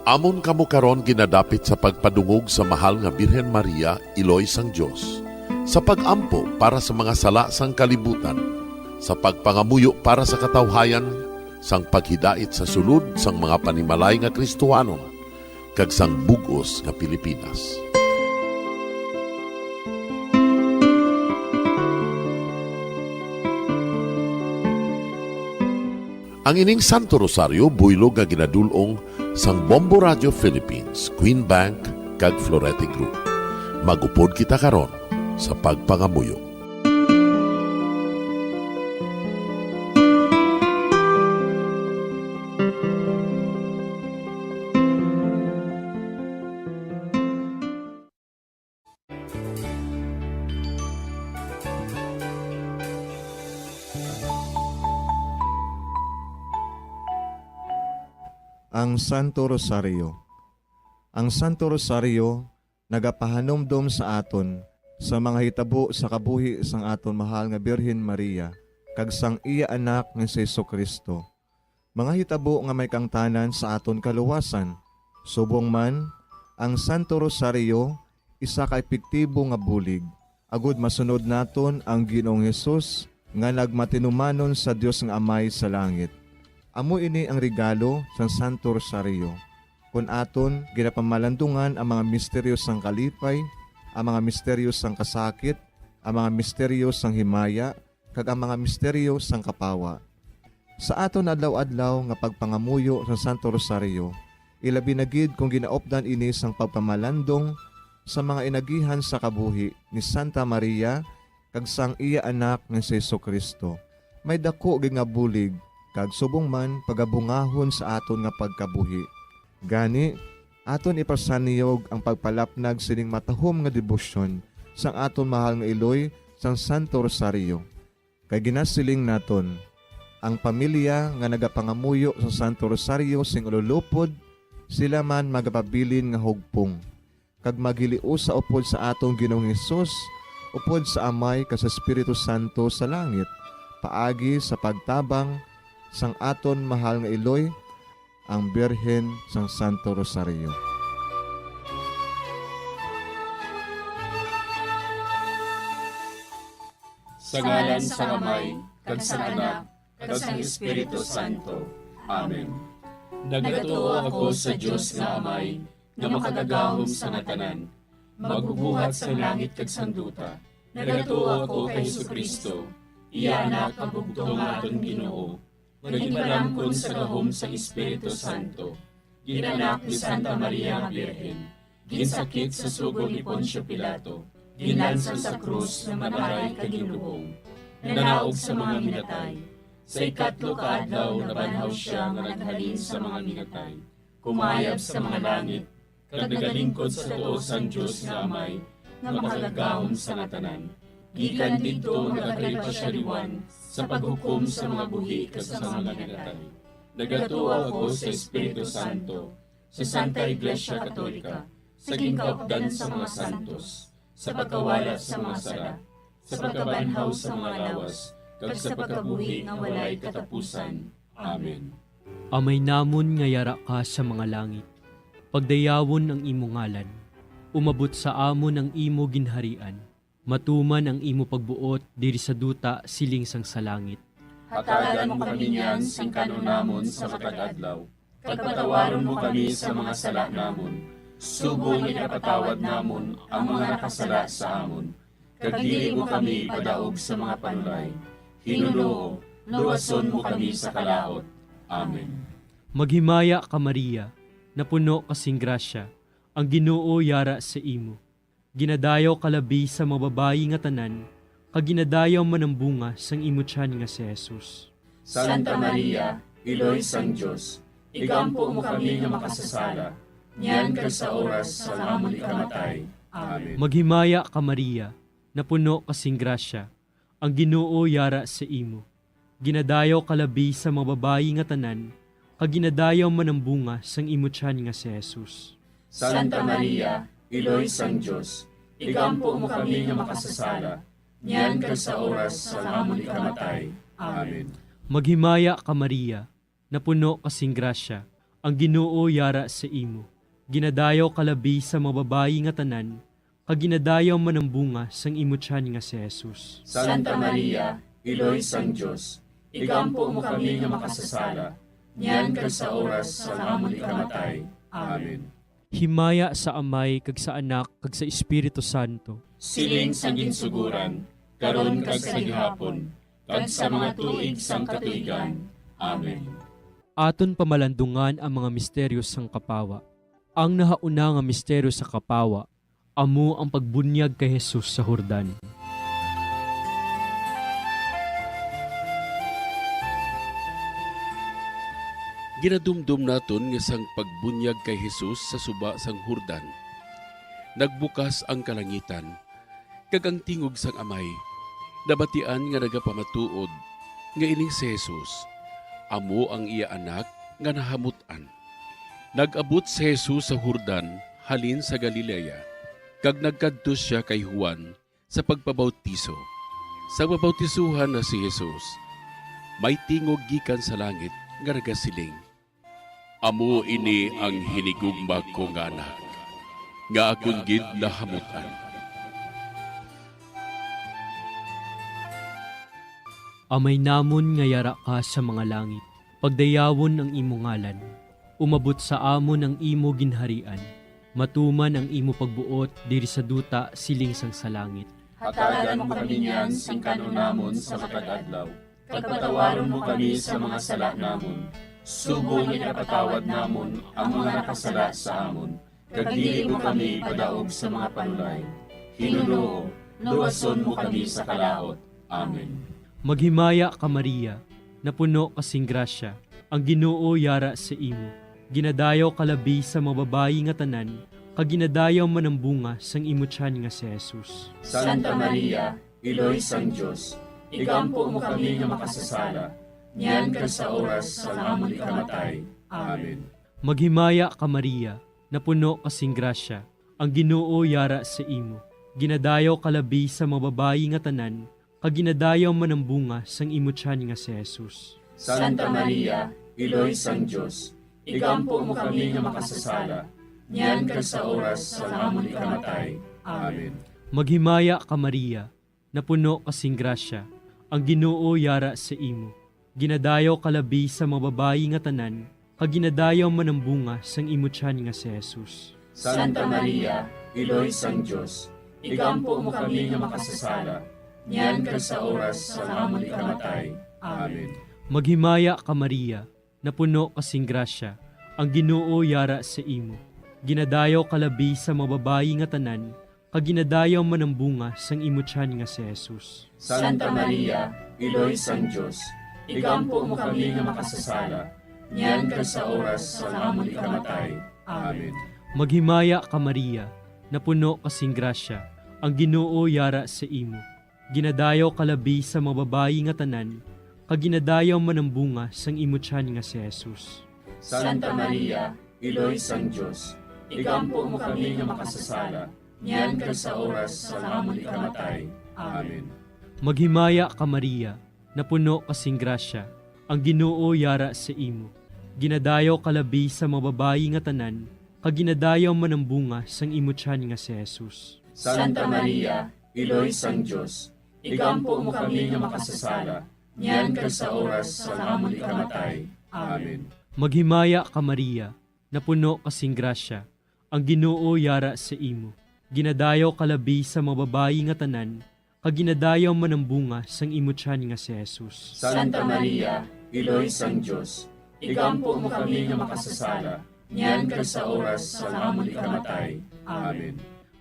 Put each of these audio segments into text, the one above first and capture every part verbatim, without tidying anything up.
Amon kamo karon ginadapit sa pagpadungog sa Mahal nga Birhen Maria, Iloy sang Dios, sa pag-ampo para sa mga sala sang kalibutan, sa pagpangamuyo para sa katawhayan, sang paghidait sa sulod sang mga panimalay nga Kristohanon, kag sang bug-os nga Pilipinas. Ang ining Santo Rosario buylog nga ginadul-ong sang Bombo Radio Philippines, Queen Bank, kag Florete Group. Mag-upod kita karon sa pagpangamuyo. Ang Santo Rosario. Ang Santo Rosario nagapahanumdom sa aton sa mga hitabo sa kabuhi sang aton mahal nga Birhen Maria kag sang iya Anak nga si Jesu-Cristo, mga hitabo nga may kaangtanan sa aton kaluwasan. Subong man, ang Santo Rosario isa ka epektibo nga bulig agod masunod naton ang Ginoong Hesus nga nagmatinumanon sa Dios nga Amay sa langit. Amo ini ang regalo sang Santo Rosario. Kon aton ginapamalandungan ang mga misteryo sang kalipay, ang mga misteryo sang kasakit, ang mga misteryo sang himaya, kag ang mga misteryo sang kapawa. Sa aton adlaw-adlaw nga pagpangamuyo sa Santo Rosario, ilabi na gid kon ginaupdan ini sang pagpamalandong sa mga inagihan sa kabuhi ni Santa Maria kag sang iya Anak nga si Jesu-Cristo, may daku gid nga bulig kag subong man pagabungahon sa aton nga pagkabuhi. Gani, aton ipasanyog ang pagpalapnag sining matahom nga debosyon sang aton mahal nga iloy sang Santo Rosario. Kay ginasiling naton, ang pamilya nga nagapangamuyo sa Santo Rosario sing ululupod, sila man magapabilin nga hugpong, kag maghiliusa upod sa aton Ginoong Hesus, upod sa Amay kag sa Espiritu Santo sa langit, paagi sa pagtabang sang aton mahal nga iloy, ang Birhen sang Santo Rosario. Sa ngalan sang Amay, kag sang Anak, kag sang Espiritu Santo. Amen. Nagatuo ako sa Dios nga Amay, nga makagagahom sa nga tanan, magbubuhat sang langit kag sang duta. Nagatuo ako kay Jesu-Cristo, iya Anak, ang bugtong nga aton Ginoo, nga ginpalamkon sa gahom sang Espiritu Santo, ginanak ni Santa Maria nga Birhen, ginsakit sa sugo ni Poncio Pilato, ginlansang sa krus nga namatay kag ginlubong, nanaog sa mga minatay. Sa ikatlo ka adlaw nabanhaw sia nga naghalin sa mga minatay, kumayab sa mga langit, kag nagalingkod sa tuo sang Dios nga Amay, nga makagagahom sa nga tanan. Gikan didto nagakari pa sia liwan sa paghukom sa mga buhi kag sa mga minatay. Nagatuo ako sa Espiritu Santo, sa Santa Iglesia Katolika, sa ginkaupdan sa mga santos, sa pagkawala sa mga sala, sa pagkabanhaw sa mga lawas, kag sa pagkabuhi nga walay katapusan. Amen. Amay namon nga yara ka sa mga langit, pagdayawon ang imo ngalan. Umabot sa amon ang imo ginharian. Matuman ang imo pagbuot diri sa duta siling sang sa langit. Hatagan mo kami niyan sing kan-on namon sa matag adlaw, kag patawaron mo kami sa mga sala namon, subong nga ginapatawad namon ang mga nakasala sa amon, kag dili mo kami ipadaog sa mga panulay. Ginoo, luwason mo kami sa kalaut. Amen. Maghimaya ka, Maria, napuno ka sing grasya, ang Ginoo yara sa imo. Ginadayaw ka labi sa mga babayi nga tanan, kag ginadayaw man ang bunga sang imo tiyan nga si Jesus. Santa Maria, Iloy sang Dios, igampo mo kami nga makasasala, niyan kag sa oras sang amon ikamatay. Amen. Maghimaya ka, Maria, napuno ka sing grasya, ang Ginoo yara sa imo. Ginadayaw ka labi sa mga babayi nga tanan, kag ginadayaw man ang bunga sang imo tiyan nga si Jesus. Santa Maria, Iloy sang Dios, igampo mo kami nga makasasala, niyan kag sa oras sang amon ikamatay. Amen. Maghimaya ka, Maria, napuno ka sing grasya, Ang Ginoo yara sa imo. Ginadayaw ka labi sa mga babayi nga tanan, kag ginadayaw man ang bunga sang imo tiyan nga si Jesus. Santa Maria, Iloy sang Dios, igampo mo kami nga makasasala, niyan kag sa oras sang amon ikamatay. Amen. Himaya sa Amay, kag sa Anak, kag sa Espiritu Santo. Siling sang ginsuguran, karon kag sa gihapon, kag sa mga tuig sang katuigan. Amen. Aton pamalandungan ang mga misteryo sang kapawa. Ang nahauna nga misteryo sa kapawa amo ang pagbunyag kay Jesus sa Jordan. Ginadumdom naton nga sang pagbunyag kay Jesus sa suba sang Jordan, nagbukas ang kalangitan, kag ang tingog sang Amay nabatian nga nagapamatuod nga ining si Jesus amo ang iya Anak nga nahamut-an. Nag-abot si Jesus sa Jordan halin sa Galilea, kag nagkadto sia kay Juan sa pagpabautiso. Sa pabautisohan na si Jesus, may tingog gikan sa langit nga nagasiling, "Amo ini ang hinigugma ko nga Anak, nga akon gid nahamut-an." Amay namon nga yara ka sa mga langit, pagdayawon ang imo ngalan. Umabot sa amon ang imo ginharian. Matuman ang imo pagbuot diri sa duta siling sang sa langit. Hatagan mo kami niyan sing kan-on namon sa matag adlaw, kag patawaron mo kami sa mga sala namon, subong nga ginapatawad namon ang mga nakasala sa amon, kag dili mo kami ipadaog sa mga panulay. Ginoo, luwason mo kami sa kalaut. Amen. Maghimaya ka, Maria, napuno ka sing grasya, ang Ginoo yara sa imo. Ginadayaw ka labi sa mga babayi nga tanan, kag ginadayaw man ang bunga sang imo tiyan nga si Jesus. Santa Maria, Iloy sang Dios, igampo mo kami nga makasasala, niyan kag sa oras sang amon ikamatay. Amen. Maghimaya ka, Maria, napuno ka sing grasya, ang Ginoo yara sa imo. Ginadayaw ka labi sa mga babayi nga tanan, kag ginadayaw man ang bunga sang imo tiyan nga si Jesus. Santa Maria, Iloy sang Dios, igampo mo kami nga makasasala, niyan kag sa oras sang amon ikamatay. Amen. Maghimaya ka, Maria, napuno ka sing grasya, ang Ginoo yara sa imo. Ginadayaw ka labi sa mga babayi nga tanan, kag ginadayaw man ang bunga sang imo tiyan nga si Jesus. Santa Maria, Iloy sang Dios, igampo mo kami nga makasasala, niyan kag sa oras sang amon ikamatay. Amen. Maghimaya ka, Maria, napuno ka sing grasya, ang Ginoo yara sa imo. Ginadayaw ka labi sa mga babayi nga tanan, kag ginadayaw man ang bunga sang imo tiyan nga si Jesus. Santa Maria, Iloy sang Dios, igampo mo kami nga makasasala, niyan kag sa oras sang amon ikamatay. Amen. Maghimaya ka, Maria, napuno ka sing grasya, ang Ginoo yara sa imo. Ginadayaw ka labi sa mga babayi nga tanan, kag ginadayaw man ang bunga sang imo tiyan nga si Jesus. Santa Maria, Iloy sang Dios, igampo mo kami nga makasasala, niyan kag sa oras sang amon ikamatay. Amen. Maghimaya ka, Maria, napuno ka sing grasya, ang Ginoo yara sa imo. Ginadayaw ka labi sa mga babayi nga tanan, kag ginadayaw man ang bunga sang imo tiyan nga si Jesus. Santa Maria, Iloy sang Dios, igampo mo kami nga makasasala, niyan kag sa oras sang amon ikamatay. Amen. Maghimaya ka, Maria, napuno ka sing grasya, ang Ginoo yara sa imo. Ginadayaw ka labi sa mga babayi nga tanan, kag ginadayaw man ang bunga sang imo tiyan nga si Jesus. Santa Maria, Iloy sang Dios, igampo mo kami nga makasasala, niyan kag sa oras sang amon ikamatay. Amen.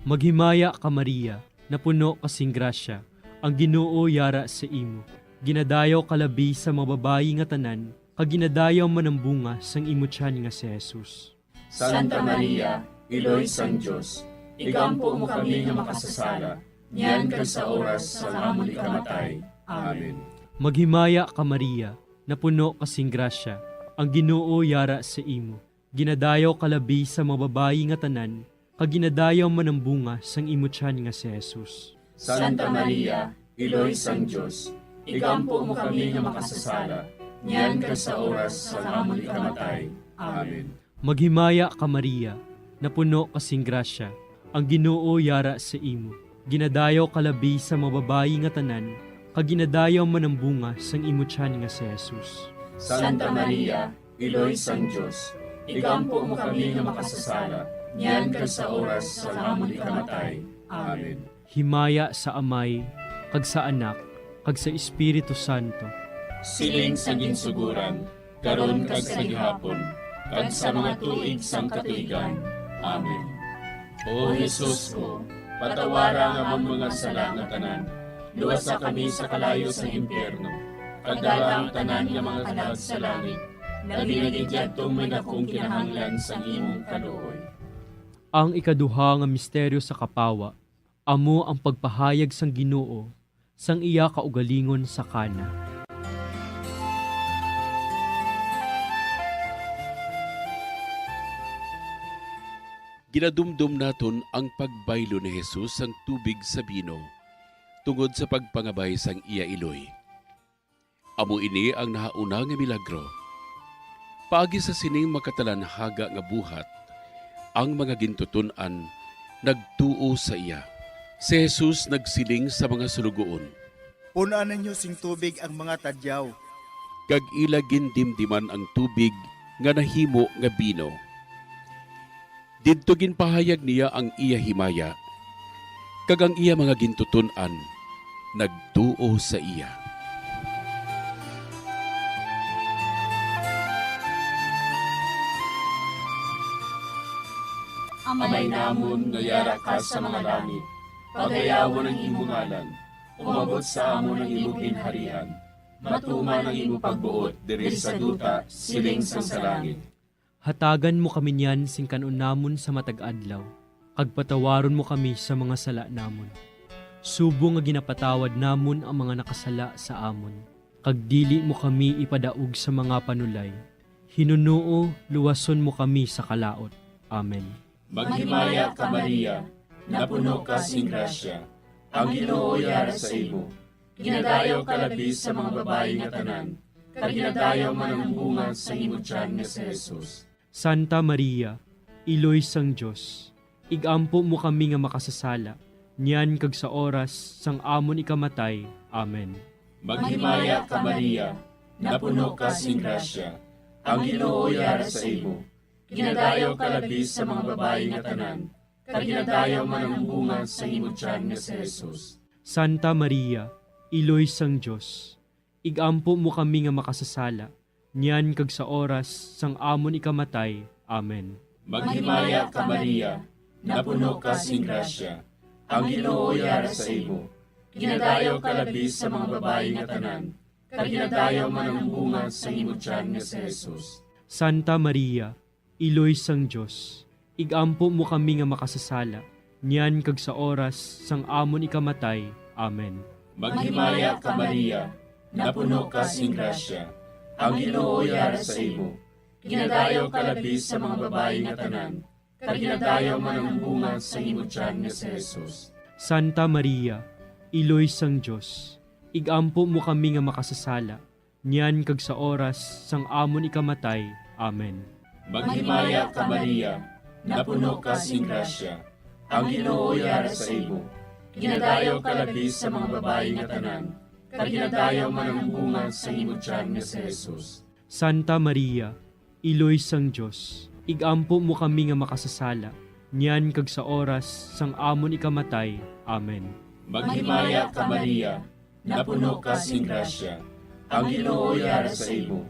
Maghimaya ka, Maria, napuno ka sing grasya, ang Ginoo yara sa imo. Ginadayaw ka labi sa mga babayi nga tanan, kag ginadayaw man ang bunga sang imo tiyan nga si Jesus. Santa Maria, Iloy sang Dios, igampo mo kami nga makasasala, niyan kag sa oras sang amon ikamatay. Amen. Maghimaya ka, Maria, napuno ka sing grasya, ang Ginoo yara sa imo. Ginadayaw ka labi sa mga babayi nga tanan, kag ginadayaw man ang bunga sang imo tiyan nga si Jesus. Santa Maria, Iloy sang Dios, igampo mo kami nga makasasala, niyan kag sa oras sang amon ikamatay. Amen. Maghimaya ka, Maria, napuno ka sing grasya, ang Ginoo yara sa imo. Ginadayaw ka labi sa mga babayi nga tanan, kag ginadayaw man ang bunga sang imo tiyan nga si Jesus. Santa Maria, Iloy sang Dios, igampo mo kami nga makasasala, niyan kag sa oras sang amon ikamatay. Amen. Himaya sa Amay, kag sa Anak, kag sa Espiritu Santo. Siling sa ginsuguran, karon kag sa gihapon, kag sa mga tuig sang katuigan. Amen. O Jesus ko, patawara ang amon mga sala nga tanan, luwasa kami sa kalayo sa impyerno, kag dala ang tanan nga mga kalag sa langit, labi na gid yadtong may dakong kinahanglan sang imong kaluoy. Ang ikaduha nga misteryo sa kapawa amo ang pagpahayag sang Ginoo sang iya kaugalingon sa Cana. Ginadumdom naton ang pagbaylo ni Jesus sang tubig sa bino tungod sa pagpangabay sang iya iloy. Amo ini ang nahauna nga milagro. Paagi sa sining makatalanhaga nga buhat, ang mga gintuton-an nagtuo sa iya. Si Jesus nagsiling sa mga suloguon, "Pun-an ninyo sing tubig ang mga tadyaw." Kag ila gindimdiman ang tubig nga nahimo nga bino. Didto ginpahayag niya ang iya himaya, kag ang iya mga gintuton-an nagtuo sa iya. Amay namon nga yara ka sa mga langit, pagayawon ang imo ngalan, umabot sa amon ang imo ginharian, matuman ang imo pagbuot diri sa duta, siling sang sa langit. Hatagan mo kami niyan sing kan-on namon sa matag adlaw, kag patawaron mo kami sa mga sala namon, subong nga ginapatawad namon ang mga nakasala sa amon. Kag dili mo kami ipadaog sa mga panulay, hinunoo luwason mo kami sa kalaut. Amen. Maghimaya ka, Maria, napuno ka sing grasya, ang Ginoo yara sa imo. Ginadayaw ka labi sa mga babayi nga tanan, kag ginadayaw man ang bunga sa imo tiyan nga si Jesus. Santa Maria, Iloy sang Dios, ig-ampo mo kami nga makasasala, niyan kag sa oras sang amon ikamatay. Amen. Maghimaya ka, Maria, napuno ka sing grasya, ang Ginoo yara sa imo. Ginadayaw ka labi sa mga babayi nga tanan, kag ginadayaw man ang bunga sa imo tiyan nga si Jesus. Santa Maria, Iloy sang Dios, ig-ampo mo kami nga makasasala, niyan kag sa oras sang amon ikamatay. Amen. Maghimaya ka, Maria, napuno ka sing grasya, ang Ginoo yara sa imo. Ginadayaw ka labi sa mga babayi nga tanan, kag ginadayaw man ang bunga sa imo tiyan nga si Jesus. Santa Maria, Iloy sang Dios, ig-ampo mo kami nga makasasala, niyan kag sa oras sang amon ikamatay. Amen. Maghimaya ka, Maria, napuno ka sing grasya, ang Ginoo yara sa imo. Ginadayaw ka labi sa mga babayi nga tanan, kag ginadayaw man ang bunga sa imo tiyan nga si Jesus. Santa Maria, Iloy sang Dios, ig-ampo mo kami nga makasasala, niyan kag sa oras sang amon ikamatay. Amen. Maghimaya ka, Maria, napuno ka sing grasya, ang Ginoo yara sa imo. Ginadayaw ka labi sa mga babayi nga tanan, kag ginadayaw man ang bunga sa imo tiyan nga si Jesus. Santa Maria, Iloy sang Dios, ig-ampo mo kami nga makasasala, niyan kag sa oras sang amon ikamatay. Amen. Maghimaya ka, Maria, napuno ka sing grasya, ang Ginoo yara sa imo.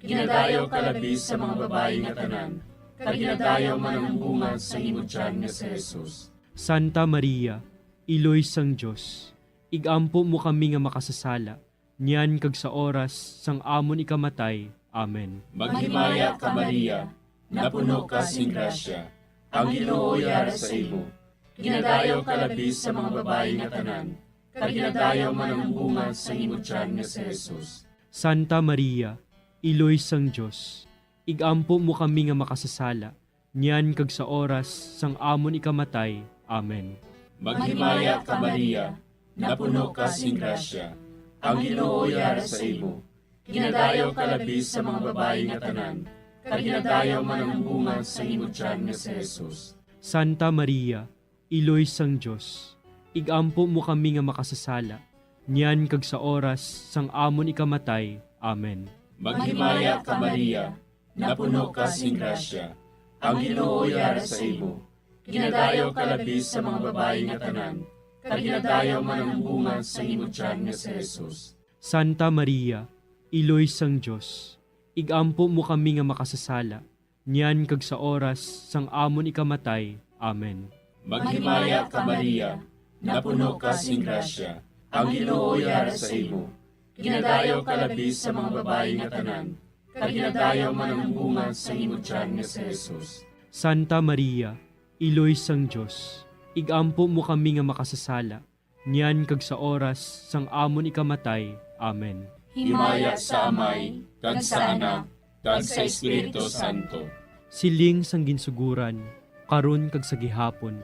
Ginadayaw ka labi sa mga babayi nga tanan, kag ginadayaw man ang bunga sa imo tiyan nga si Jesus. Santa Maria, Iloy sang Dios, ig-ampo mo kami nga makasasala, niyan kag sa oras sang amon ikamatay. Amen. Maghimaya ka, Maria, napuno ka sing grasya, ang Ginoo yara sa imo. Ginadayaw ka labi sa mga babayi nga tanan, kag ginadayaw man ang bunga sa imo tiyan nga si Jesus. Santa Maria, Iloy sang Dios, ig-ampo mo kami nga makasasala, niyan kag sa oras sang amon ikamatay. Amen. Maghimaya ka, Maria, napuno ka sing grasya, ang Ginoo yara sa imo. Ginadayaw ka labi sa mga babayi nga tanan, kag ginadayaw man ang bunga sang imo tiyan nga si Jesus. Santa Maria, Iloy sang Dios, ig-ampo mo kami nga makasasala, niyan kag sa oras sang amon ikamatay. Amen. Maghimaya ka, Maria, napuno ka sing grasya, ang Ginoo yara sa imo. Ginadayaw ka labi sa mga babayi nga tanan, kag ginadayaw man ang bunga sang imo tiyan nga si Jesus. Santa Maria, Iloy sang Dios, ig-ampo mo kami nga makasasala, niyan kag sa oras sang amon ikamatay. Amen. Maghimaya ka, Maria, napuno ka sing grasya, ang Ginoo yara sa imo. Ginadayaw ka labi sa mga babayi nga tanan, kag ginadayaw man ang bunga sang imo tiyan nga si Jesus. Santa Maria, Iloy sang Dios, ig-ampo mo kami nga makasasala, niyan kag sa oras sang amon ikamatay. Amen. Himaya sa Amay, kag sa Anak, kag sa Espiritu Santo. Siling sang ginsuguran, karon kag sa gihapon,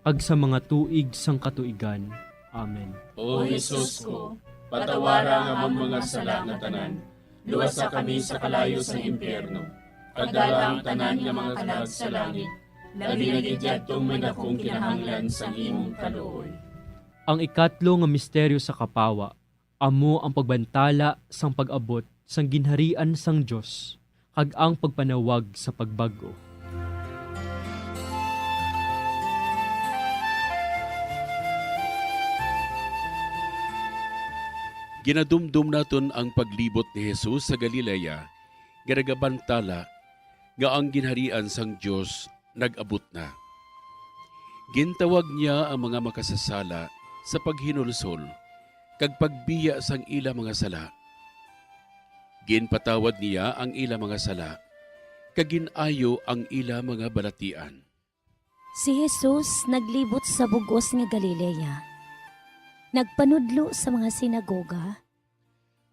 kag sa mga tuig sang katuigan. Amen. O Jesus ko, patawara ang amon mga sala nga tanan, luwasa kami sa kalayo sang impyerno, kag dala ang tanan nga mga kalag sa langit, labi na gid yadtong may dakong kinahanglan sang imong kaluoy. Ang ikatlo nga misteryo sa kapawa amo ang pagbantala sang pag-abot sang Ginharian sang Dios kag ang pagpanawag sa pagbag-o. Ginadumdom naton ang paglibot ni Jesus sa Galilea nga nagabantala nga ang Ginharian sang Dios nag-abot na. Gintawag niya ang mga makasasala sa paghinulsol kag pagbiya sang ila mga sala. Ginpatawad niya ang ila mga sala, kag gin-ayo ang ila mga balatian. Si Jesus naglibot sa bug-os nga Galilea. Nagpanudlo sa mga sinagoga,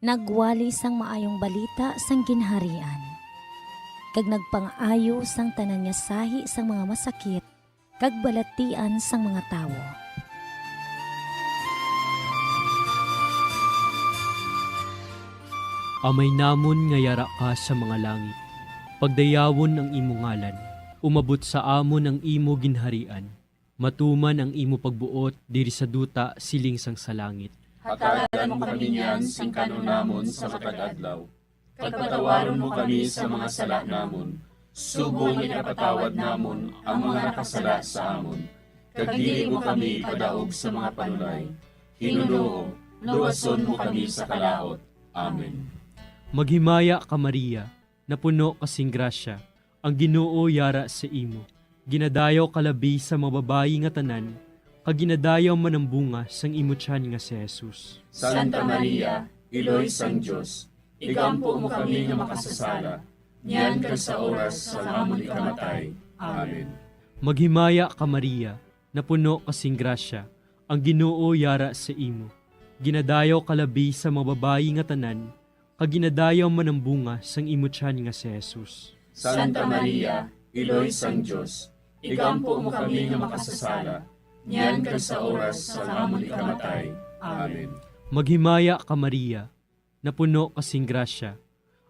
nagwali sang maayong balita sang Ginharian, kag nagpangaayo sang tanan nga sahi sang mga masakit kag balatian sang mga tawo. Amay namon nga yara ka sa mga langit, pagdayawon ang imo ngalan. Umabot sa amon ang imo ginharian. Matuman ang imo pagbuot diri sa duta siling sang sa langit. Hatagan mo kami niyan sing kan-on namon sa matag adlaw, kag patawaron mo kami sa mga sala namon, subong nga ginapatawad namon ang mga nakasala sa amon, kag dili mo kami ipadaog sa mga panulay. Ginoo, luwason mo kami sa kalaut. Amen. Maghimaya ka, Maria, napuno ka sing grasya, ang Ginoo yara sa imo. Ginadayaw ka labi sa mga babayi nga tanan, kag ginadayaw man ang bunga sang imo tiyan nga si Jesus. Santa Maria, Iloy sang Dios, igampo mo kami nga makasasala, niyan kag sa oras sang amon ikamatay. Amen. Maghimaya ka, Maria, napuno ka sing grasya, ang Ginoo yara sa imo. Ginadayaw ka labi sa mga babayi nga tanan, kag ginadayaw man ang bunga sang imo tiyan nga si Jesus. Santa Maria, Iloy sang Dios, igampo mo kami nga makasasala, niyan kag sa oras sang amon ikamatay. Amen. Maghimaya ka, Maria, napuno ka sing grasya,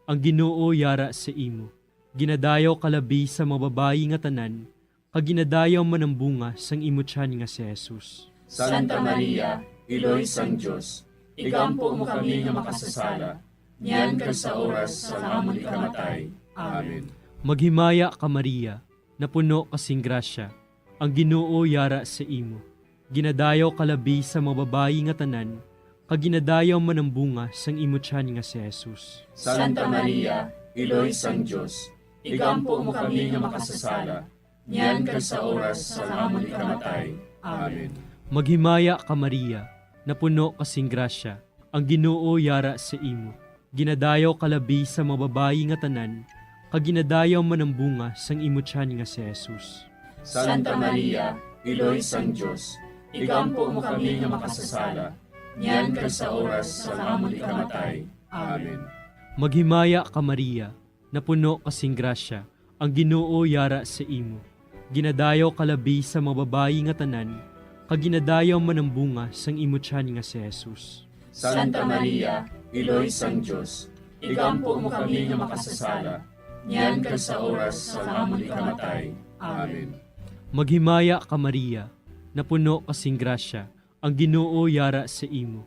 ang Ginoo yara sa imo. Ginadayaw ka labi sa mga babayi nga tanan, kag ginadayaw man ang bunga sang imo tiyan nga si Jesus. Santa Maria, Iloy sang Dios, igampo mo kami nga makasasala, niyan kag sa oras sang amon ikamatay. Amen. Maghimaya ka, Maria, napuno ka sing grasya, ang Ginoo yara sa imo. Ginadayaw ka labi sa mga babayi nga tanan, kag ginadayaw man ang bunga sang imo tiyan nga si Jesus. Santa Maria, Iloy sang Dios, igampo mo kami nga makasasala, niyan kag sa oras sang amon ikamatay. Amen. Maghimaya ka, Maria, napuno ka sing grasya, ang Ginoo yara sa imo. Ginadayaw ka labi sa mga babayi nga tanan, kag ginadayaw man ang bunga sang imo tiyan nga si Jesus. Santa Maria, Iloy sang Dios, igampo mo kami nga makasasala, niyan kag sa oras sang amon ikamatay. Amen. Maghimaya ka, Maria, napuno ka sing grasya, ang Ginoo yara sa imo. Ginadayaw ka labi sa mga babayi nga tanan, kag ginadayaw man ang bunga sang imo tiyan nga si Jesus. Santa Maria, Iloy sang Dios, igampo mo kami nga makasasala, niyan kag sa oras sang amon ikamatay. Amen. Maghimaya ka, Maria, napuno ka sing grasya, ang Ginoo yara sa imo.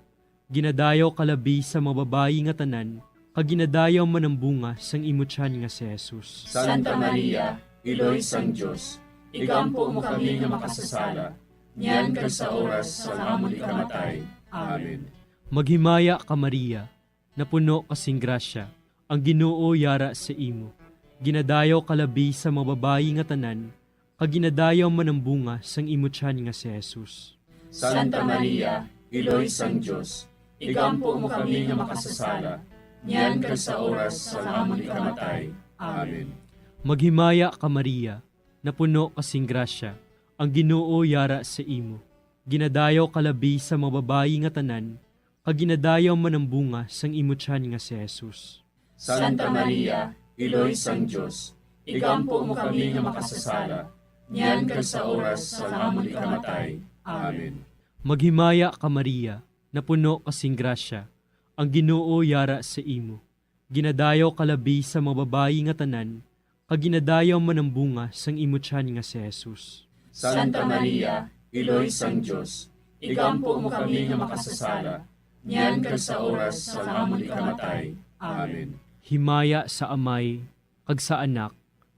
Ginadayaw ka labi sa mga babayi nga tanan, kag ginadayaw man ang bunga sang imo tiyan nga si Jesus. Santa Maria, Iloy sang Dios, igampo mo kami nga makasasala, niyan kag sa oras sang amon ikamatay. Amen. Maghimaya ka, Maria, napuno ka sing grasya, ang Ginoo yara sa imo. Ginadayaw ka labi sa mga babayi nga tanan, kag ginadayaw man ang bunga sang imo tiyan nga si Jesus. Santa Maria, Iloy sang Dios, igampo mo kami nga makasasala, niyan kag sa oras sang amon ikamatay. Amen. Maghimaya ka, Maria, napuno ka sing grasya, ang Ginoo yara sa imo. Ginadayaw ka labi sa mga babayi nga tanan, kag ginadayaw man ang bunga sang imo tiyan nga si Jesus. Santa Maria, Iloy sang Dios, igampo mo kami nga makasasala, niyan kag sa oras sang amon ikamatay. Amen. Maghimaya ka, Maria, napuno ka sing grasya, ang Ginoo yara sa imo. Ginadayaw ka labi sa mga babayi nga tanan, kag ginadayaw man ang bunga sang imo tiyan nga si Jesus. Santa Maria, Iloy sang Dios, igampo mo kami nga makasasala, niyan kag sa oras sang amon ikamatay. Amen. Himaya sa Amay, kag sa Anak,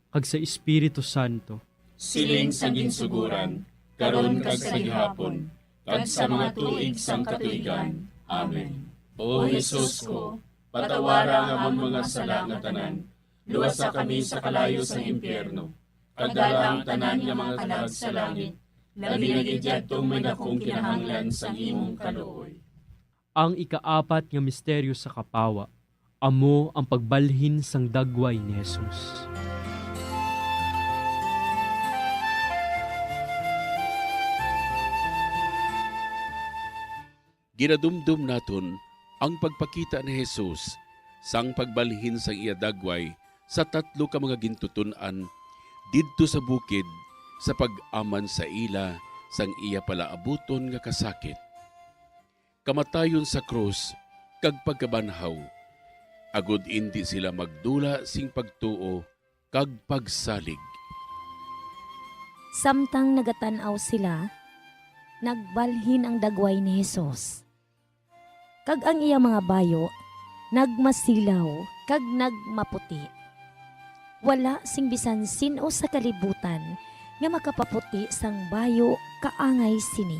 kag sa Espiritu Santo. Siling sa ginsuguran, karon kag sa gihapon, kag sa mga tuig sang katuigan. Amen. O Jesus ko, patawara ang amon mga sala nga tanan, luwasa kami sa kalayo sang impyerno, kag dala ang tanan nga mga kalag sa langit, labi na gid yadtong may dakong kinahanglan sang imong kaluoy. Ang ikaapat nga misteryo sa kapawa amo ang pagbalhin sang dagway ni Jesus. Ginadumdom naton ang pagpakita ni Jesus sang pagbalhin sang iya dagway sa tatlo ka mga gintuton-an didto sa bukid sa pag-aman sa ila sang iya palaabuton nga kasakit, kamatayon sa krus, kag pagkabanhaw, agod indi sila magdula sing pagtuo kag pagsalig. Samtang nagatan-aw sila, nagbalhin ang dagway ni Jesus, kag ang iya mga bayo nagmasilaw kag nagmaputi. Wala sing bisan sin-o sa kalibutan nga makapaputi sang bayo kaangay sini.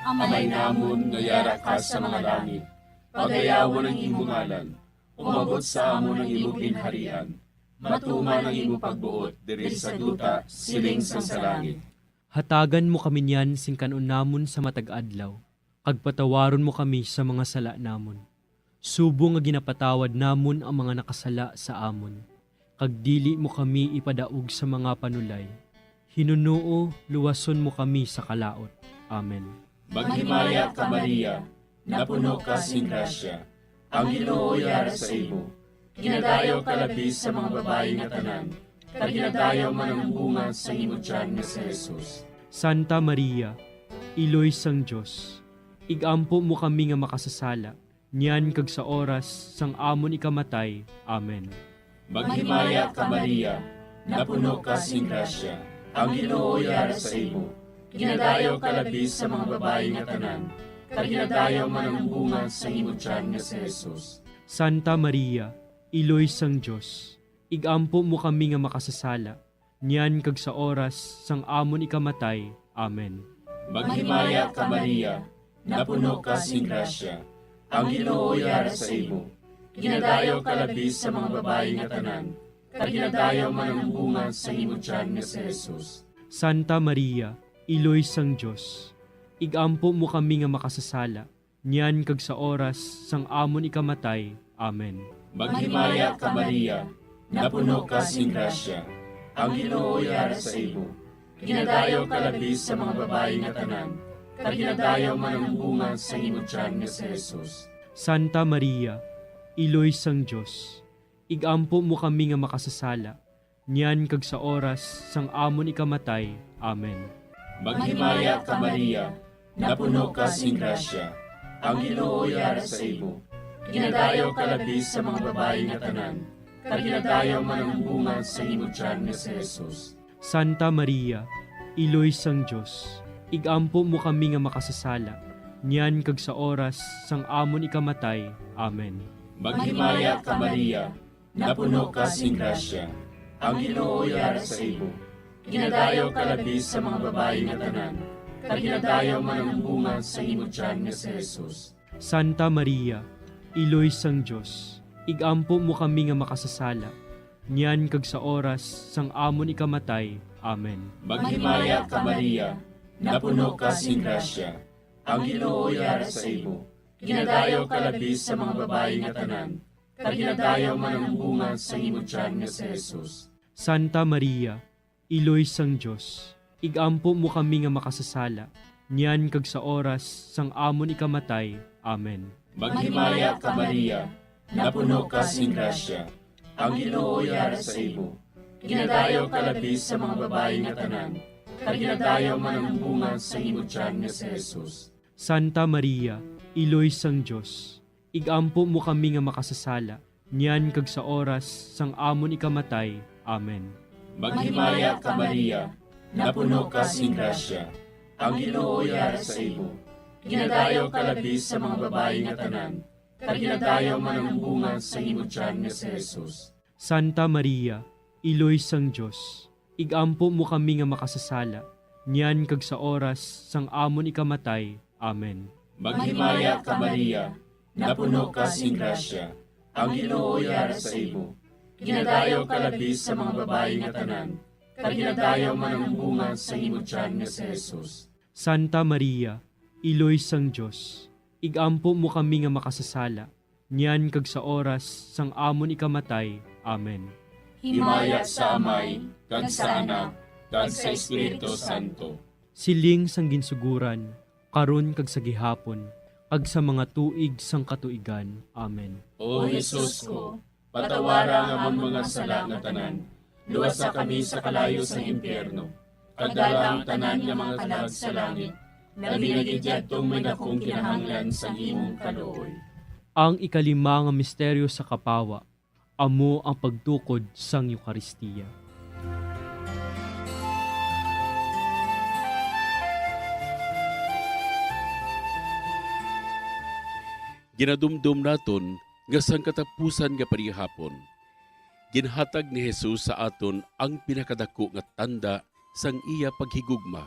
Amay namon nga yara ka sa mga langit, pagayawon ang imo ngalan. Umabot sa amon ang imo ginharian. Matuman ang imo pagbuot diri sa duta, siling sang sa langit. Hatagan mo kami niyan sing kan-on namon sa matag adlaw, kag patawaron mo kami sa mga sala namon, subong nga ginapatawad namon ang mga nakasala sa amon, kag dili mo kami ipadaog sa mga panulay. Hinunoo, luwason mo kami sa kalaut. Amen. Maghimaya ka, Maria, napuno ka sing grasya. Ang Ginoo yara sa imo. Ginadayaw ka labi sa mga babayi nga tanan, kag ginadayaw man ang bunga sa imo tiyan nga si Jesus. Santa Maria, Iloy sang Dios, igampo mo kami nga makasasala, niyan kag sa oras sang amon ikamatay. Amen. Maghimaya ka, Maria, napuno ka sing grasya. Ang Ginoo yara sa imo. Ginadayaw ka labi sa mga babayi nga tanan, kag ginadayaw man ang bunga sang imo tiyan nga si Jesus. Santa Maria, Iloy sang Dios, igampo mo kami nga makasasala, niyan kag sa oras sang amon ikamatay. Amen. Maghimaya ka, Maria, napuno ka sing grasya. Ang Ginoo yara sa imo. Ginadayaw ka labi sa mga babayi nga tanan, kag ginadayaw man ang bunga sang imo tiyan nga si Jesus. Santa Maria, Iloy sang Dios, igampo mo kami nga makasasala, niyan kag sa oras sang amon ikamatay. Amen. Maghimaya ka, Maria, napuno ka sing grasya. Ang Ginoo yara sa imo. Ginadayaw ka labi sa mga babayi nga tanan, kag ginadayaw man ang bunga sang imo tiyan nga si Jesus. Santa Maria, Iloy sang Dios, igampo mo kami nga makasasala, niyan kag sa oras sang amon ikamatay. Amen. Maghimaya ka, Maria, napuno ka sing grasya. Ang Ginoo yara sa imo. Ginadayaw ka labi sa mga babayi nga tanan, kag ginadayaw man ang bunga sa imo tiyan nga si Jesus. Santa Maria, Iloy sang Dios, ig-ampo mo kami nga makasasala, niyan kag sa oras sang amon ikamatay. Amen. Maghimaya ka, Maria, napuno ka sing grasya, ang Ginoo yara sa imo. Ginadayaw ka labi sa mga babayi nga tanan, kag ginadayaw man ang bunga sa imo tiyan nga si Jesus. Santa Maria, Iloy sang Dios, ig-ampo mo kami nga makasasala, niyan kag sa oras sang amon ikamatay. Amen. Maghimaya ka, Maria, napuno ka sing grasya, ang Ginoo yara sa imo. Ginadayaw ka labi sa mga babayi nga tanan, kag ginadayaw man ang bunga sa imo tiyan nga si Jesus. Santa Maria, Iloy sang Dios, ig-ampo mo kami nga makasasala, niyan kag sa oras sang amon ikamatay. Amen. Maghimaya ka, Maria, napuno ka sing grasya, ang Ginoo yara sa imo. Ginadayaw ka labi sa mga babayi nga tanan, kag ginadayaw man ang bunga sa imo tiyan nga si Jesus. Santa Maria, Iloy sang Dios, ig-ampo mo kami nga makasasala, niyan kag sa oras sang amon ikamatay. Amen. Maghimaya ka, Maria, napuno ka sing grasya, ang Ginoo yara sa imo. Ginadayaw ka labi sa mga babayi nga tanan, kag ginadayaw man ang bunga sa imo tiyan nga si Jesus. Santa Maria, Iloy sang Dios, ig-ampo mo kami nga makasasala, niyan kag sa oras sang amon ikamatay. Amen. Maghimaya ka, Maria, napuno ka sing grasya, ang Ginoo yara sa imo. Ginadayaw ka labi sa mga babayi nga tanan, kag ginadayaw man ang bunga sa imo tiyan nga si Jesus. Santa Maria, Iloy sang Dios, ig-ampo mo kami nga makasasala, niyan kag sa oras sang amon ikamatay. Amen. Himaya sa Amay, kag sa Anak, kag sa Espiritu Santo. Siling sang ginsuguran, karon kag sa gihapon, kag sa mga tuig sang katuigan. Amen. O Jesus ko, patawara ang amon mga sala nga tanan, luwasa kami sa kalayo sang impyerno, kag dala ang tanan nga mga kalag sa langit, labi na gid yadtong may dakong kinahanglan sang imong kaluoy. Ang ikalima nga misteryo sa kapawa, amo ang pagtukod sang Eukaristia. Ginadumdom naton nga sang katapusan nga panihapon, ginhatag ni Jesus sa aton ang pinakadako nga tanda sang iya paghigugma,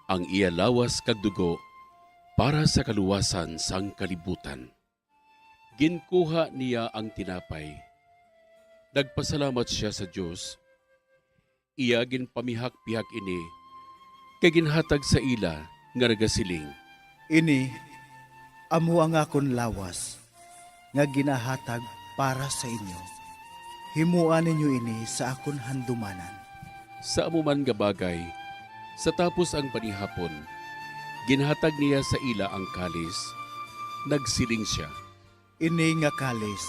ang iya lawas kag dugo para sa kaluwasan sang kalibutan. Ginkuha niya ang tinapay. Nagpasalamat sia sa Dios. Iya ginpamihak-pihak ini, kag ginhatag sa ila, nga nagasiling, "Ini amo ang akon lawas, nga ginahatag para sa inyo. Himoa ninyo ini sa akon handumanan." Sa amo man nga bagay, sa tapos ang panihapon, ginhatag niya sa ila ang kalis. Nagsiling sia, "Ini nga kalis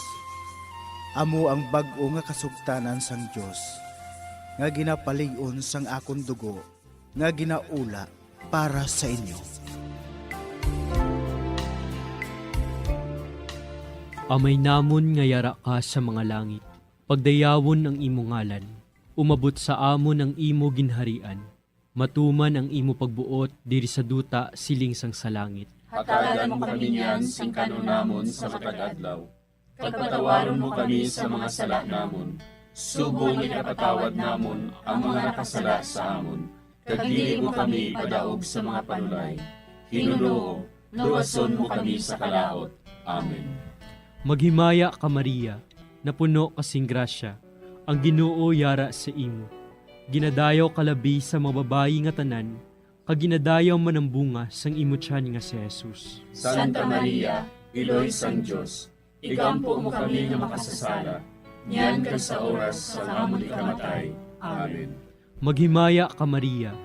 amo ang bag-o nga kasugtanan sang Dios, nga ginapalig-on sang akon dugo, nga ginaula para sa inyo." Amay namon nga yara ka sa mga langit, pagdayawon ang imo ngalan. Umabot sa amon ang imo ginharian. Matuman ang imo pagbuot diri sa duta siling sang sa langit. Hatagan mo kami niyan sing kan-on namon sa matag adlaw, kag patawaron mo kami sa mga sala namon, subong nga ginapatawad namon ang mga nakasala sa amon, kag dili mo kami ipadaog sa mga panulay. Ginoo, luwason mo kami sa kalaut. Amen. Maghimaya ka, Maria, napuno ka sing grasya, ang Ginoo yara sa imo. Ginadayaw ka labi sa mga babayi nga tanan, kag ginadayaw man ang bunga sang imo tiyan nga si Jesus. Santa Maria, Iloy sang Dios, igampo mo kami nga makasasala, niyan kag sa oras sang amon ikamatay. Amen. Maghimaya ka, Maria,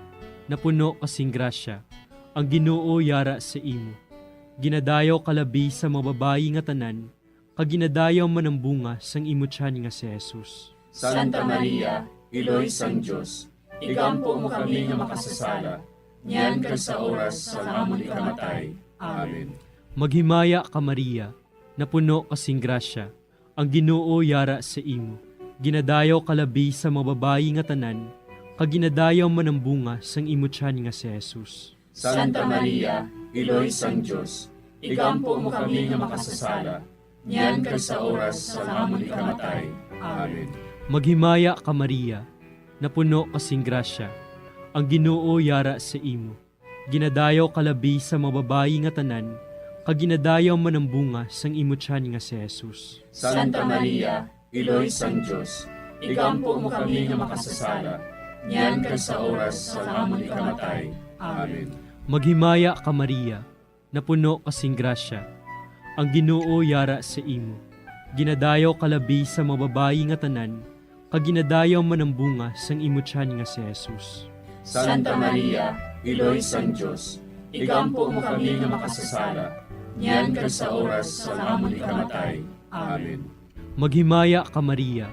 napuno ka sing grasya, ang Ginoo yara sa imo. Ginadayaw ka labi sa mga babayi nga tanan, kag ginadayaw man ang bunga sang imo tiyan nga si Jesus. Santa Maria, Iloy sang Dios, igampo mo kami nga makasasala, niyan kag sa oras sang amon ikamatay. Amen. Maghimaya ka, Maria, napuno ka sing grasya, ang Ginoo yara sa imo. Ginadayaw ka labi sa mga babayi nga tanan, kag ginadayaw man ang bunga sang imo tiyan nga si Jesus. Santa Maria, Iloy sang Dios, igampo mo kami nga makasasala, niyan kag sa oras sang amon ikamatay. Amen. Maghimaya ka, Maria, napuno ka sing grasya, ang Ginoo yara sa imo. Ginadayaw ka labi sa mga babayi nga tanan, kag ginadayaw man ang bunga sang imo tiyan nga si Jesus. Santa Maria, Iloy sang Dios, igampo mo kami nga makasasala, niyan kag sa oras sang amon ikamatay. Amen. Maghimaya ka, Maria, napuno ka sing grasya, ang Ginoo yara sa imo. Ginadayaw ka labi sa mga babayi nga tanan, kag ginadayaw man ang bunga sang imo tiyan nga si Jesus. Santa Maria, Iloy sang Dios, igampo mo kami nga makasasala, niyan kag sa oras sang amon ikamatay. Amen. Maghimaya ka, Maria,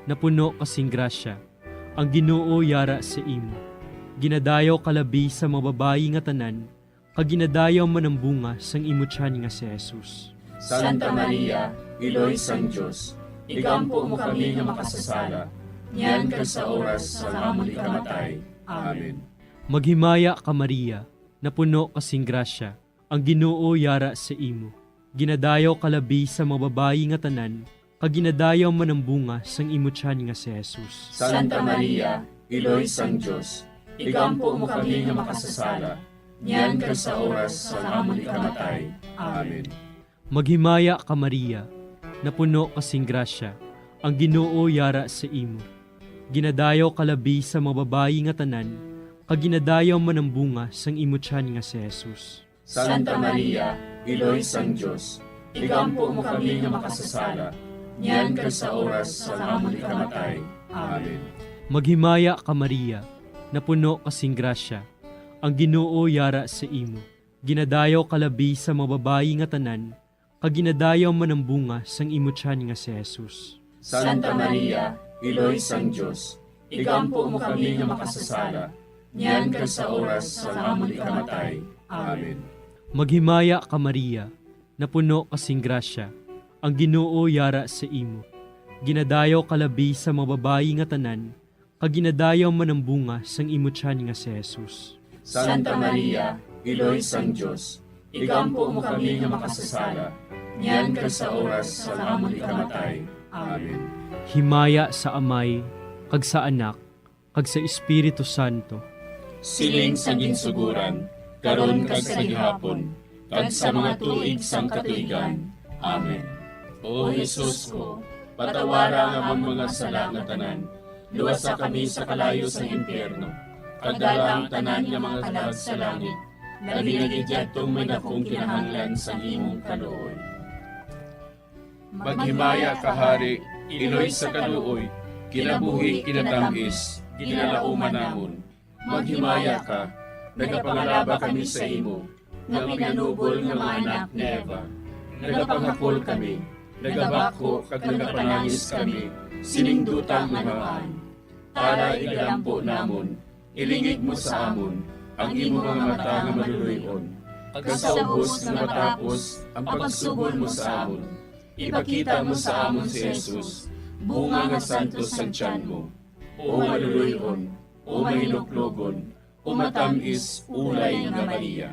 napuno ka sing grasya, ang Ginoo yara sa imo. Ginadayaw ka labi sa mga babayi nga tanan, kag ginadayaw man ang bunga sang imo tiyan nga si Jesus. Santa Maria, Iloy sang Dios, igampo mo kami nga makasasala, niyan kag sa oras sang amon ikamatay. Amen. Maghimaya ka, Maria, napuno ka sing grasya, ang Ginoo yara sa imo. Ginadayaw ka labi sa mga babayi nga tanan, kag ginadayaw man ang bunga sang imo tiyan nga si Jesus. Santa Maria, Iloy sang Dios, igampo mo kami nga makasasala, niyan kag sa oras sang amon ikamatay. Amen. Maghimaya ka, Maria, napuno ka sing grasya, ang Ginoo yara sa imo. Ginadayaw ka labi sa mga babayi nga tanan, kag ginadayaw man ang bunga sang imo tiyan nga si Jesus. Santa Maria, Iloy sang Dios, igampo mo kami nga makasasala, niyan kag sa oras sang amon ikamatay. Amen. Maghimaya ka, Maria, napuno ka sing grasya, ang Ginoo yara sa imo. Ginadayaw ka labi sa mga babayi nga tanan, kag ginadayaw man ang bunga sang imo tiyan nga si Jesus. Santa Maria, Iloy sang Dios, igampo mo kami nga makasasala, niyan kag sa oras sang amon ikamatay. Amen. Maghimaya ka, Maria, napuno ka sing grasya, ang Ginoo yara sa imo. Ginadayaw ka labi sa mga babayi nga tanan, kag ginadayaw man ang bunga sang imo tiyan nga si Jesus. Santa Maria, Iloy sang Dios, igampo mo kami nga makasasala, niyan kag sa oras sang amon ikamatay. Amen. Himaya sa Amay, kag sa Anak, kag sa Espiritu Santo. Siling sa ginsugoran, karon kag sa gihapon, kag sa mga tuig sang katuigan. Amen. O Jesus ko, patawara ang amon mga sala nga tanan, luwasa kami sa kalayo sang impyerno, kag dala ang tanan nga mga kalag sa langit, labi na gid yadtong may dakong kinahanglan sang imong kaluoy. Maghimaya ka, Hari, Iloy sa kaluoy, kinabuhi, kinatamis, ginalauman namon. Maghimaya ka, nagapangalaba kami sa imo, nga pinanubol nga mga anak ni Eva. Nagapanghakol kami, nagabakho kag nagapanangis kami sining duta nga namaan. Tala, igalampo namon, ilingig mo sa amon ang imo mga mata nga maluloy-on, kag sa ubos nga matapos ang pagsugod mo sa amon, ipakita mo sa amon si Jesus, bunga nga santos sang tiyan mo. O maluloy-on, o mahinuklogon, o matamis, ulay nga Maria.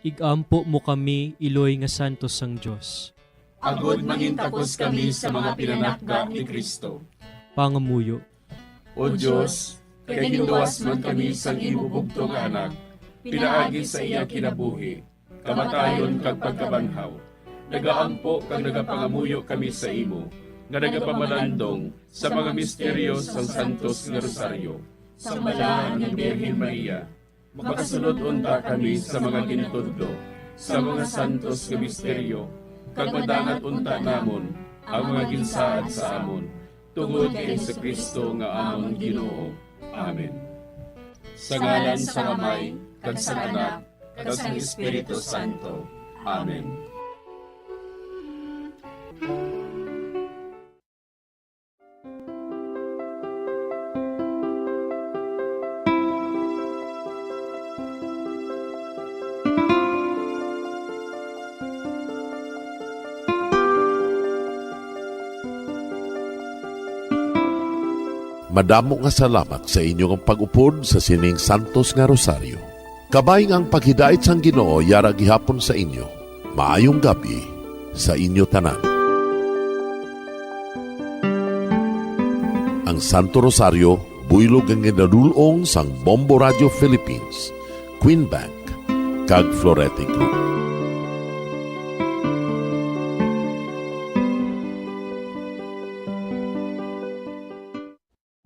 Igampo mo kami, Iloy nga santos sang Dios. Agod mangintakos kami sa mga pinanakga ni Cristo. Pangamuyo. O Dios, kay ginluwas man kami sang imo bugtong nga Anak, pinaagi sa iya kinabuhi, kamatayon kag pagkabanhaw, nagaampo kag nagapangamuyo kami sa imo, nga nagapamalandong sa mga misteryo sang Santos nga Rosaryo, sang Balaan nga Birhen Maria. Makasulod unta kami sa mga ginatudlo sa mga santos nga misteryo, kag madangat unta namon ang mga ginsaad sa amon, tungod kay Jesu-Cristo nga amon Ginoo. Amen. Sa ngalan sang Amay, kag sang Anak, kag sang Espiritu Santo. Amen. Madamo nga salamat sa inyo nga pag-upod sa sining santos nga rosaryo. Kabay nga ang paghidait sang Ginoo yara gihapon sa inyo. Maayong gab-i sa inyo tanan. Ang Santo Rosario, buylog nga ginadul-ong sang Bombo Radio Philippines, Queen Bank, kag Florete Group.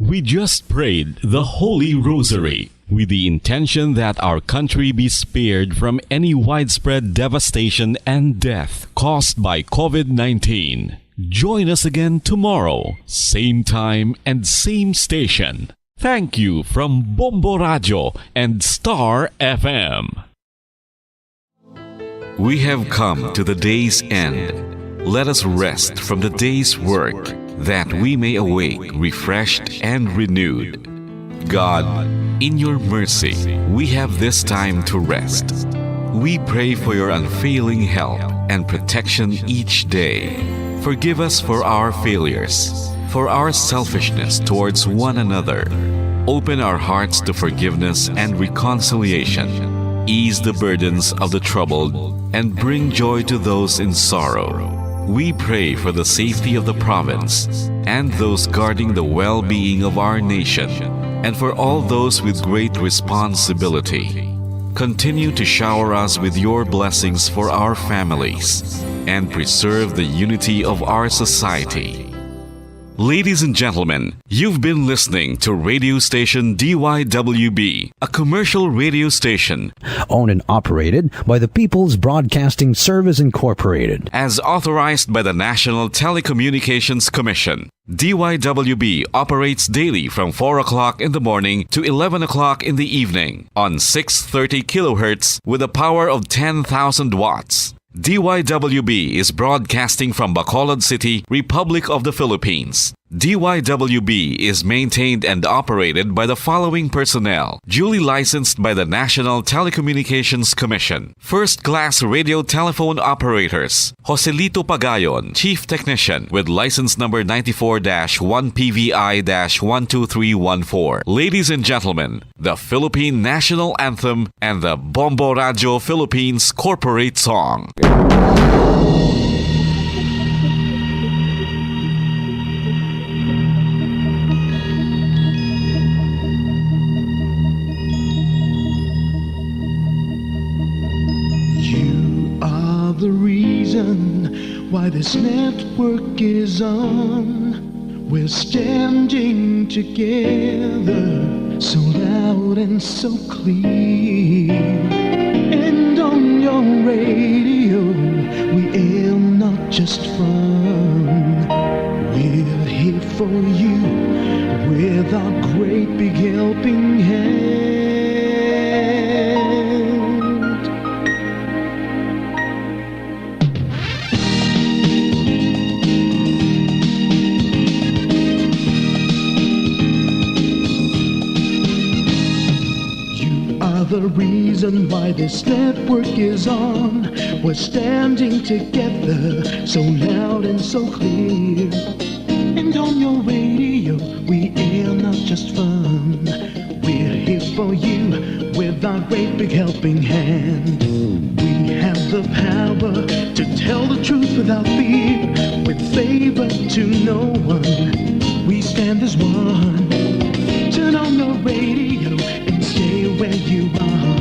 We just prayed the Holy Rosary with the intention that our country be spared from any widespread devastation and death caused by COVID nineteen. Join us again tomorrow, same time and same station. Thank you from Bombo Radio and Star F M. We have come to the day's end. Let us rest from the day's work, that we may awake refreshed and renewed. God, in your mercy, we have this time to rest. We pray for your unfailing help and protection each day. Forgive us for our failures, for our selfishness towards one another. Open our hearts to forgiveness and reconciliation. Ease the burdens of the troubled and bring joy to those in sorrow. We pray for the safety of the province and those guarding the well-being of our nation, and for all those with great responsibility. Continue to shower us with your blessings for our families and preserve the unity of our society. Ladies and gentlemen, you've been listening to radio station D Y W B, a commercial radio station owned and operated by the People's Broadcasting Service Incorporated, as authorized by the National Telecommunications Commission. D Y W B operates daily from four o'clock in the morning to eleven o'clock in the evening on six thirty kilohertz with a power of ten thousand watts. D Y W B is broadcasting from Bacolod City, Republic of the Philippines. D Y W B is maintained and operated by the following personnel, duly licensed by the National Telecommunications Commission. First class radio telephone operators, Joselito Pagayon, Chief Technician, with license number ninety-four dash one P V I dash one two three one four. Ladies and gentlemen, the Philippine National Anthem and the Bombo Radio Philippines Corporate Song. You are the reason why this network is on. We're standing together, so loud and so clear. And on your radio, we aim not just fun. We're here for you with our great big helping hand. You are the reason why this network is on. We're standing together, so loud and so clear. And on your radio, we air not just fun. We're here for you with our great big helping hand. We have the power to tell the truth without fear, with favor to no one. We stand as one. Turn on your radio and stay where you are.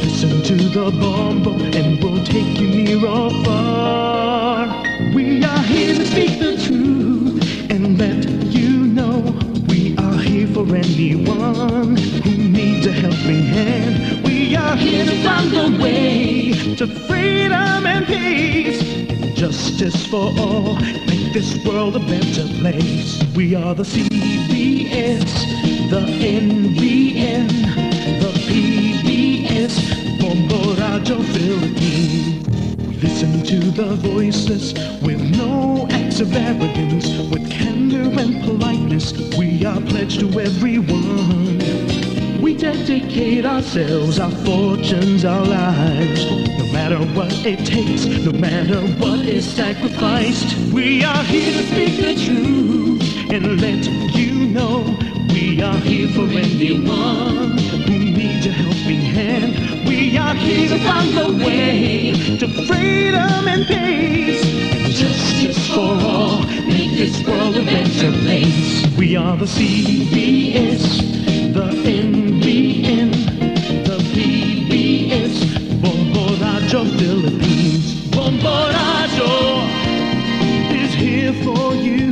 Listen to the Bombo and we'll take you near or far. We are here to speak the truth and let you know we are here for anyone who needs a helping hand. We are here to find the way to freedom and peace, justice for all, make this world a better place. We are the C B S, the N B N, the P B S, Bombo Radio Philippines. Listen to the voiceless with no acts of arrogance, with candor and politeness. We are pledged to everyone. We dedicate ourselves, our fortunes, our lives. No matter what it takes, no matter what is sacrificed, we are here to speak the truth and let you know We are here for anyone who needs a helping hand. We are here to find the way to freedom and peace. And justice for all, make this world a better place. We are the C B S, the N B N, the P B S, Bombo Radyo Philippines. Bombo Radyo is here for you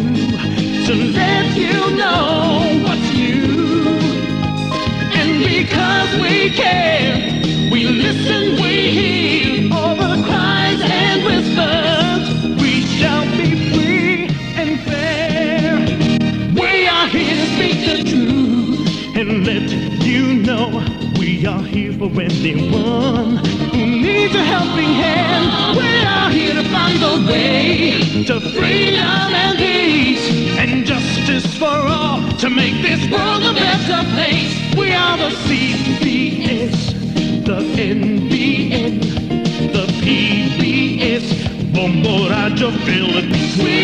to let you know what's new. And because we care, we listen, we hear all the cries and whispers. We shall be free and fair. We are here to speak the truth and let you know we are here for anyone who needs a helping hand. We are here to find the way to freedom and peace and justice for all to make this world a better place. We are the C B S, the N B N, the P B S, Bombo Radyo Philippines. We